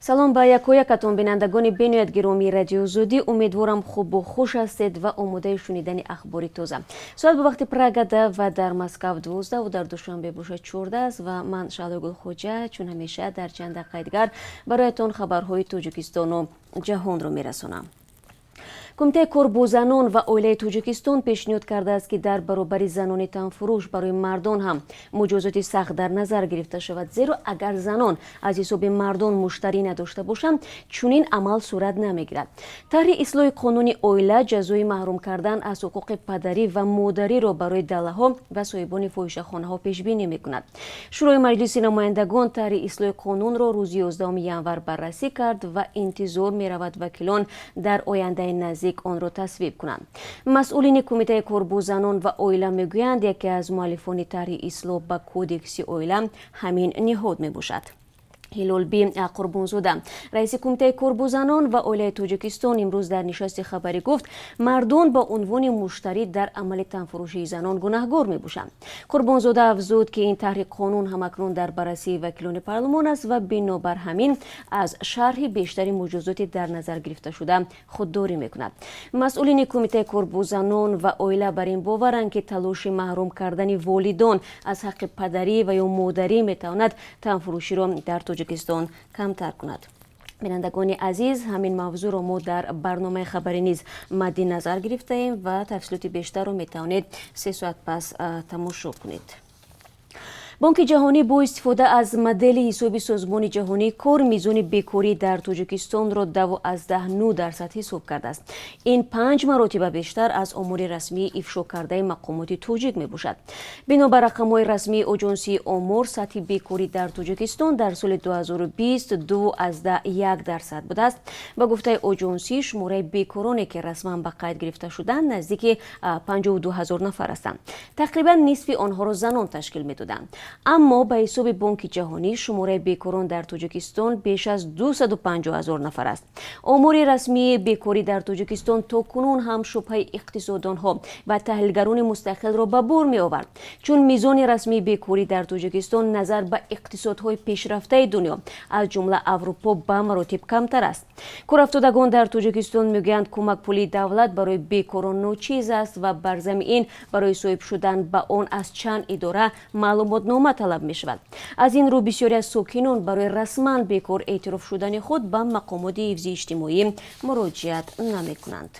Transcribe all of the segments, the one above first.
Салом ба якоякатон, бинандагони бениҳоят гиромии Радиои Озодӣ. Умедворам, хубу хуш ҳастед ва омодаи шунидани ахбори тоза. Соат ба вақти Прага 10 ва дар Москав 12 дар Душанбе бошад 14 аст ва ман, Шаҳлои Гулхоҷа, чун ҳамеша дар чанд дақиқаи дигар бароятон хабарҳои Тоҷикистону ҷаҳонро мерасонам. Кумитаи кор бо занон ва оилаи Тоҷикистон пешниҳод кардааст, ки дар баробари занони танфурӯш барои мардон ҳам муҷозоти сахт дар назар гирифта шавад, зеро агар занон аз ҳисоби мардон муштарӣ надошта бошанд, чунин амал сурат намегирад. Тарҳи ислоҳи қонуни оила ҷазои маҳрум кардан аз ҳуқуқи падарӣ ва модариро барои даллаҳо ва соҳибони фоҳишахонаҳо пешбинӣ мекунад. Шӯрои Маҷлиси намояндагон тарҳи ислоҳи қонунро рӯзи 11 январ баррасӣ кард ва интизор меравад, вакилон дар ояндаи наздик онро тасвиб кунанд. Масъулини Кумитаи кор бо занон ва оила мегӯянд, яке аз муаллифони тарҳи ислоҳ ба Кодекси оила ҳамин ниҳод мебошад. Ҳилолби Қурбонзода, раиси Кумитаи кор бо занон ва оилаи Тоҷикистон, имрӯз дар нишасти хабарӣ гуфт, мардон ба унвони муштарӣ дар амали танфурӯшии занон гунаҳгор мебошанд. Қурбонзода афзуд, ки ин тарҳи қонун ҳамакнун дар баррасии вакилони парлумон аст ва бинобар ҳамин аз шарҳи бештари муҷозоти дар назар гирифташуда худдорӣ мекунад. Масъулини Кумитаи кор бо занон ва оила бар ин боваранд, ки талоши маҳрум кардани волидон аз ҳаққи падарӣ ва ё модарӣ метавонад танфурӯширо дар Тоҷикистон камтар кунад. Бинандагони азиз, ҳамин мавзӯъро мо дар барномаи хабарӣ низ мадди назар гирифтаем ва тафсилоти бештарро метавонед 3 соат пас тамошо кунед. Бонки Ҷаҳонӣ бо истифода аз модели ҳисоби Созмони Ҷаҳонии кор мизони бекорӣ дар Тоҷикистонро 2,9% ҳисоб кардааст. Ин панҷ маротиба бештар аз омори расмии ифшо кардаи мақомоти тоҷик мебошад. Бино ба рақамҳои расмии Оҷонсии омор, сатҳи бекорӣ дар Тоҷикистон дар соли 2020 2,1% будааст. Ба гуфтаи оҷонсӣ, шумораи бекороне, ки расман ба қайд гирифта шуданд, наздики 52 ҳазор нафар ҳастанд. Тақрибан нисфи онҳоро занон ташкил медоданд. Аммо ба ҳисоби Бонки Ҷаҳонӣ, шумораи бекорон дар Тоҷикистон беш аз 250 ҳазор нафар аст. Омори расмии бекорӣ дар Тоҷикистон то кунун ҳам шубҳаи иқтисоддонҳо ва таҳлилгарони мустақилро ба бор меовард, чун мизони расмии бекорӣ дар Тоҷикистон назар ба иқтисодҳои пешрафтаи дунё, аз ҷумла Аврупо, ба маротиб камтар аст. Корафтодагон дар Тоҷикистон мегӯянд, кӯмакпулии давлат барои бекорон ночиз аст ва бар зами ин барои соҳиб шудан ба он аз чанд идора маълумотнома талаб мешавад. Аз ин рӯ бисёре аз сокинон барои расман бекор эътироф шудани худ ба мақомоти ҳифзи иҷтимоӣ муроҷиат намекунанд.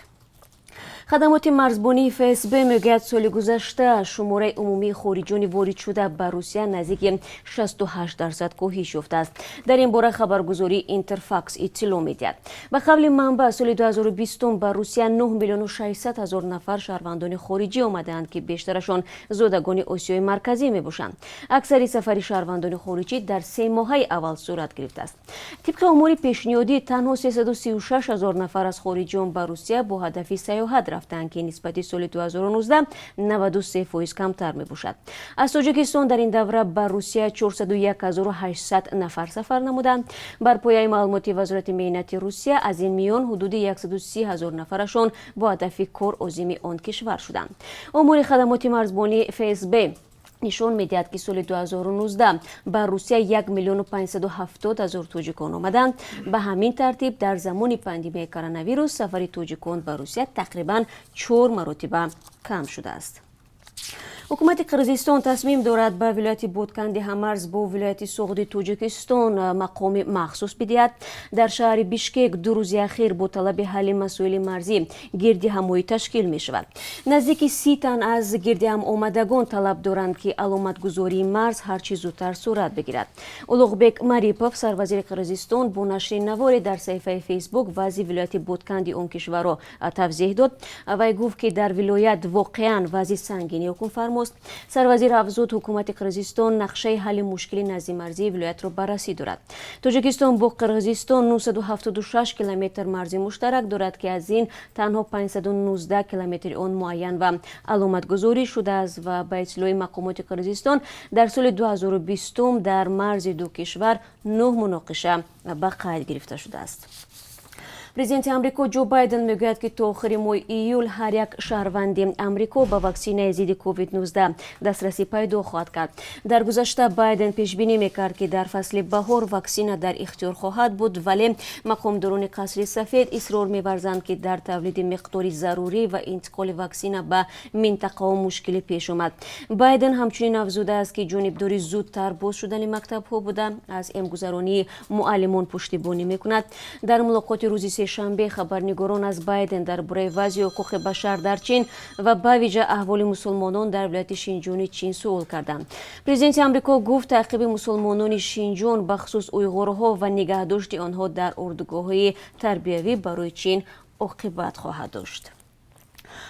Хадамоти марзбонии ФСБ мегӯяд, соли гузашта шумораи умумии хориҷони воридшуда ба Русия наздики 68% коҳиш ёфтааст. Дар ин бора хабаргузории Интерфакс иттилоъ медиҳад. Ба қавли манбаъ, соли 2020 ба Русия 9 миллиону 600 ҳазор нафар шаҳрвандони хориҷӣ омадаанд, ки бештарашон зодагони Осиёи Марказӣ мебошанд. Аксари сафари шаҳрвандони хориҷӣ дар 3 моҳаи аввал сурат гирифтааст. Тибқи омори пешниҳодӣ, танҳо 336 ҳазор нафар аз хориҷиён ба Русия бо ҳадафи сайёҳат рафтанд, ки нисбати соли 2019 93% камтар мебошад. Аз Тоҷикистон дар ин давра ба Русия 401 800 нафар сафар намуданд. Бар пояи маълумоти Вазорати меҳнати Русия, аз ин миён ҳудуди 130 ҳазор нафарашон бо ҳадафи кор озими он кишвар шуданд. Омори хадамоти марзбонии ФСБ нишон медиҳад, ки соли 2019 ба Русия 1 миллиону 570 ҳазор тоҷикон омаданд. Ба ҳамин тартиб, дар замони пандемияи коронавирус сафари тоҷикон ба Русия тақрибан чор маротиба кам шудааст. Ҳукумати Қирғизистон тасмим дорад ба вилояти Ботканди ҳамарз бо вилояти Суғди Тоҷикистон мақоми махсус бидиҳад. Дар шаҳри Бишкек 2 рӯзи ахир бо талаби ҳалли масоили марзӣ гирди ҳамоӣ ташкил мешавад. Наздики 30 тан аз гирдиҳам омадагон талаб доранд, ки аломатгузории марз ҳарчи зудтар сурат бигирад. Улуғбек Марипов, сарвазири Қирғизистон, бо нашри наворе дар саҳифаи Фейсбук вазъи вилояти Ботканди он кишварро тавзеҳ дод. Вай гуфт, ки дар вилоят воқеан вазъи сангини ҳукмфармост. Сарвазир афзуд, ҳукумати Қирғизистон нақшаи ҳалли мушкили наздимарзии вилоятро баррасӣ дорад. Тоҷикистон бо Қирғизистон 976 километр марзи муштарак дорад, ки аз ин танҳо 519 километри он муайян ва аломатгузорӣ шудааст ва ба иттилои мақомоти Қирғизистон, дар соли 2020 дар марзи ду кишвар нӯҳ муноқиша ба қайд гирифта шудааст. Президенти Амрико Ҷо Байден мегӯяд, ки то охири моҳи июл ҳар як шаҳрванди Амрико ба ваксинаи зидди COVID-19 дастрасӣ пайдо хоҳад кард. Дар гузашта Байден пешбинӣ мекард, ки дар фасли баҳор ваксина дар ихтиёр хоҳад буд, вале мақомдорони Қасри Сафед исрор меварзанд, ки дар тавлиди миқдори зарурӣ ва интиқоли ваксина ба минтақаҳо мушкилӣ пеш омад. Байден ҳамчунин афзудааст, ки ҷонибдори зудтар боз шудани мактабҳо буда, аз эмгузаронии муаллимон пуштибонӣ мекунад. Дар мулоқоти рӯзи сешанбе хабарнигорон аз Байден дар бораи вазъи ҳуқуқи башар дар Чин ва ба вижа аҳволи мусулмонон дар вилояти Шинҷони Чин суол карданд. Президенти Амрико гуфт, таъқиби мусулмонони Шинҷон, бахусус уйғурҳо, ва нигаҳдошти онҳо дар урдугоҳҳои тарбиявӣ барои Чин оқибат хоҳад дошт.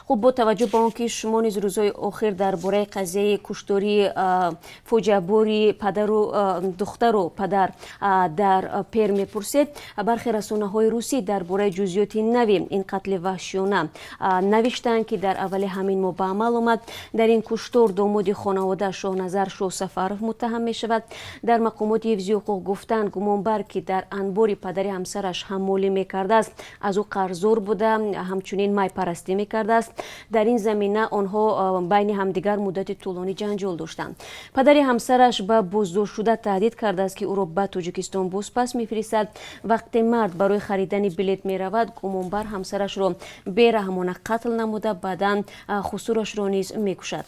Хуб, бо таваҷҷӯҳ ба он ки шумо низ рӯзҳои охир дар бораи қазияи куштории фоҷиабори падару духтару падар дар Перм мепурсед, бархе расонаҳои русӣ дар бораи ҷузъиёти нави ин қатли ваҳшиёна навиштанд, ки дар аввали ҳамин моҳ ба амал омад. Дар ин куштор домоди хонавода Шоҳназар Шоҳсафаров муттаҳам мешавад. Дар мақомоти ҳифзи ҳуқуқ гуфтанд, гумонбар, ки дар анбори падари ҳамсараш ҳаммолӣ мекардааст, аз ӯ қарздор буда, ҳамчунин майпарастӣ мекардааст. Дар ин замина онҳо байни ҳамдигар муддати тӯлонӣ ҷанҷол доштанд. Падари ҳамсараш ба боздоштшуда таҳдид кардааст, ки ӯро ба Тоҷикистон бозпас мефиристад. Вақте мард барои харидани билет меравад, гумонбар ҳамсарашро бераҳмона қатл намуда, баъдан хусурашро низ мекушад.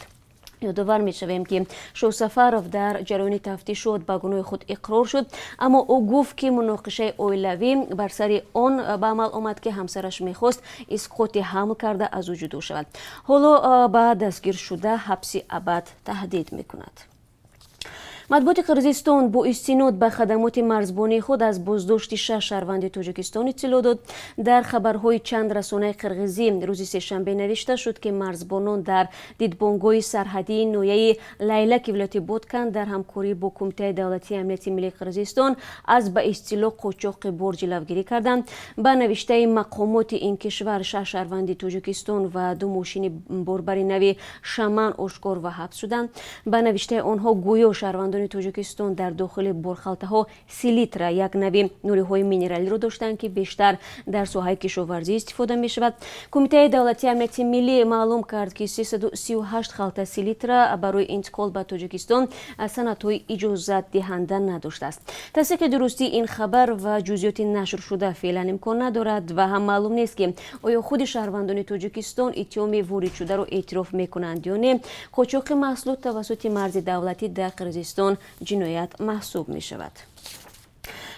Ёдовар мешавем, ки Шоҳсафаров дар ҷараёни тафтишот ба гуноҳи худ иқрор шуд, аммо ӯ гуфт, ки муноқишаи оилавӣ бар сари он ба амал омад, ки ҳамсараш мехост исқоти ҳамл карда, аз ӯ ҷудо шавад. Ҳоло ба дастгиршуда ҳабси абад таҳдид мекунад. Матбуоти Қирғизистон бо истинод ба хадамоти марзбонии худ аз боздошти шаш шаҳрванди Тоҷикистон иттилоъ дод. Дар хабарҳои чанд расонаи қирғизӣ рӯзи сешанбе навишта шуд, ки марзбонон дар дидбонгоҳи сарҳадии ноҳияи Лайлаки вилояти Боткан дар ҳамкорӣ бо Кумитаи давлатии амнияти миллии Қирғизистон аз ба истилоҳ қочоқи бор ҷилавгирӣ карданд. Ба навиштаи мақомоти ин кишвар, шаш шаҳрванди Тоҷикистон ва ду мошини борбари нави Шаман ошкор ва ҳабс шуданд. Ба навиштаи онҳо, гӯё шаҳрвандони Тоҷикистон дар дохили борхалтаҳо селитра, як нави нуриҳои минералиро доштанд, ки бештар дар соҳаи кишоварзӣ истифода мешавад. Кумитаи давлатии амнияти миллӣ маълум кард, ки 338 халта селитра барои интиқол ба Тоҷикистон санадҳои иҷозатдиҳанда надоштааст. Тасдиқи дурустии ин хабар ва ҷузъиёти нашршуда феълан имкон надорад ва ҳам маълум нест, ки оё худи шаҳрвандони Тоҷикистон иттиҳоми воридшударо эътироф мекунанд ё не. Қочоқи маҳсулот тавассути марзи давлатӣ дар Қирғизистон ҷиноят маҳсуб мешавад.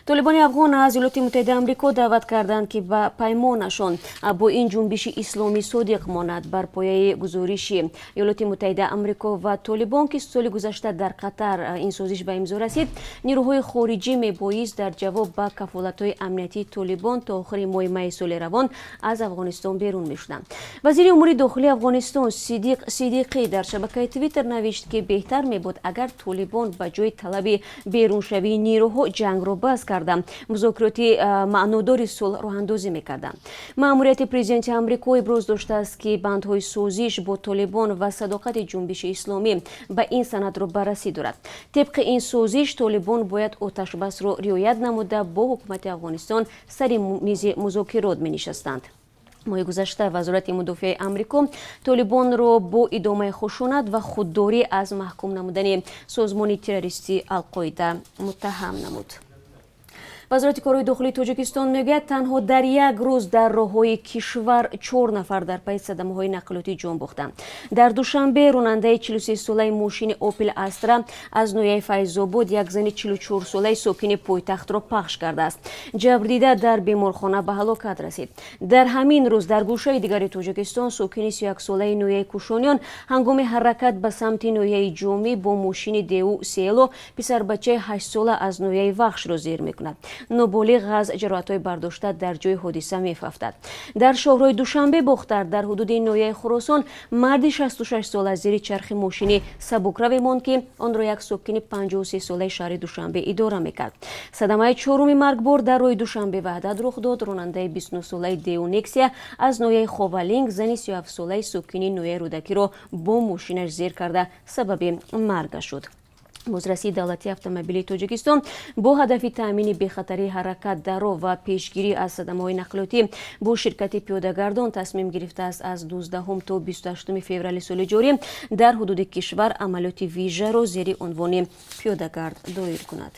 Толибони афғон аз Иёлоти Муттаҳидаи Амрико даъват карданд, ки ба паймонашон бо ин ҷунбиши исломӣ содиқ монад. Бар пояи гузориши Иёлоти Муттаҳидаи Амрико ва Толибон, ки соли гузашта дар Қатар ин созиш ба имзо расид, нирӯҳои хориҷӣ мебоист дар ҷавоб ба кафолатҳои амниятии Толибон то охири моҳи майи соли равон аз Афғонистон берун мешуданд. Вазири умури дохилии Афғонистон Сидиқ Сидиқӣ дар шабакаи Твиттер навишт, ки беҳтар мебуд, агар Толибон ба ҷои талаби беруншавии нирӯҳо ҷангро бас карда, музокироти маънодори сулҳ роҳандозӣ мекарданд. Маъмурияти президенти Амрико иброз доштааст, ки бандҳои созиш бо Толибон ва садоқати ҷунбиши исломӣ ба ин санадро баррасӣ дорад. Тибқи ин созиш, Толибон бояд оташбасро риоят намуда, бо ҳукумати Афғонистон сари мизи музокирот менишастанд. Моҳи гузашта Вазорати мудофиаи Амрико Толибонро бо идомаи хушунат ва худдорӣ аз маҳкум намудани созмони террористии Алқоида муттаҳам намуд. Вазорати корҳои дохилии Тоҷикистон мегӯяд, танҳо дар як рӯз дар роҳҳои кишвар чор нафар дар пайи садамаҳои нақлиётӣ ҷон бохтанд. Дар Душанбе ронандаи 43-солаи мошини Опел Астра аз ноҳияи Файзобод як зани 44-солаи сокини пойтахтро пахш кардааст. Ҷабрдида дар беморхона ба ҳалокат расид. Дар ҳамин рӯз дар гӯшаи дигари Тоҷикистон сокини 31-солаи ноҳияи Кушониён ҳангоми ҳаракат ба самти ноҳияи Ҷомӣ бо мошини Дэу Село писарбачаи 8-сола аз ноҳияи Вахшро зер мекунад. Ноболиғ аз ҷароҳатҳои бардошта дар ҷои ҳодиса мефавтад. Дар шоҳроҳи Душанбе Бохтар дар ҳудуди ноҳияи Хуросон марди 66-сола зери чархи мошини сабукраве монд, ки онро як сокини 53-солаи шаҳри Душанбе идора мекард. Садамаи чоруми маргбор дар роҳи Душанбе Ваҳдат рух дод. Ронандаи 29-солаи Дэу Нексия аз ноҳияи Ховалинг зани 37-солаи сокини ноҳияи Рӯдакиро бо мошинаш зер карда, сабаби маргаш шуд. Бозрасии давлатии автомобилии Тоҷикистон бо ҳадафи таъмини бехатарии ҳаракат дар роҳ ва пешгирӣ аз садамаҳои нақлиётӣ бо ширкати пиёдагардон тасмим гирифтааст, аз 12 то 28 феврали соли ҷорӣ дар ҳудуди кишвар амалиёти вижаро зери унвони «Пиёдагард» доир кунад.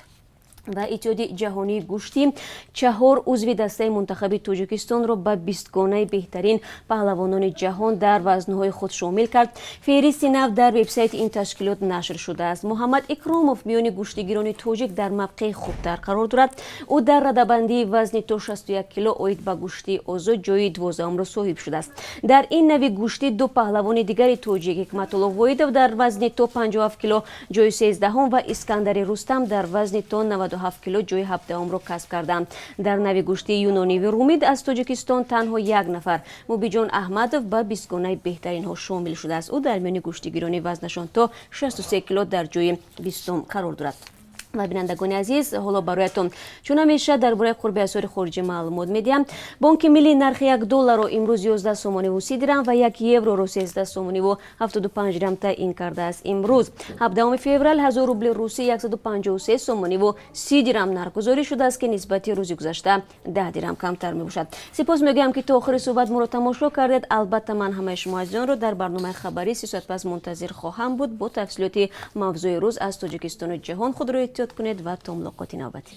Ва Иттиҳоди ҷаҳонии гӯштӣ чаҳор узви дастаи мунтахаби Тоҷикистонро ба бистгонаи беҳтарин паҳлавонони ҷаҳон дар вазнҳои худ шомил кард. Феҳристи нав дар вебсайти ин ташкилот нашр шудааст. Муҳаммад Икромов миёни гӯштигирони тоҷик дар мавқеи хубтар қарор дорад. Ӯ дар радабандии вазни то 61 кило оид ба гӯштии озод ҷои 12-умро соҳиб шудааст. Дар ин нави гӯштӣ ду паҳлавони дигари тоҷик, Ҳикматулло Воҳидов дар вазни то 57 кило ҷои 13-ум ва Искандари Рустам дар вазни то 97 кило ҷои 17-умро касб карданд. Дар нави гӯштии юнониву румид аз Тоҷикистон танҳо як нафар, Мубиҷон Аҳмадов, ба бистгонаи беҳтаринҳо шомил шудааст. Ӯ дар миёни гӯштигирони вазнашон то 63 кило дар ҷои 20-ум қарор дорад. Ва, бинандагони азиз, ҳоло бароятон чун ҳамеша дар бораи қурби асъори хориҷӣ маълумот медиҳам. Бонки Миллӣ нархи 1 долларро имрӯз 11 сомониву 30 дирам ва 1 евроро 13 сомониву 75 дирам таъин кардааст. Имрӯз, 17 феврал, 1000 рубли русӣ 153 сомониву 30 дирам нархгузорӣ шудааст, ки нисбати рӯзи гузашта 10 дирам камтар мебошад. Сипос мегӯям, ки то охири суҳбат моро тамошо кардед. Албатта, ман ҳамаи шумо азизонро дар барномаи хабарӣ 30 соат пас мунтазир хоҳам буд бо тафсилоти мавзӯи рӯз аз Тоҷикистону ҷаҳон. Худро эҳтиёт кунед ва то мулоқоти навбатӣ.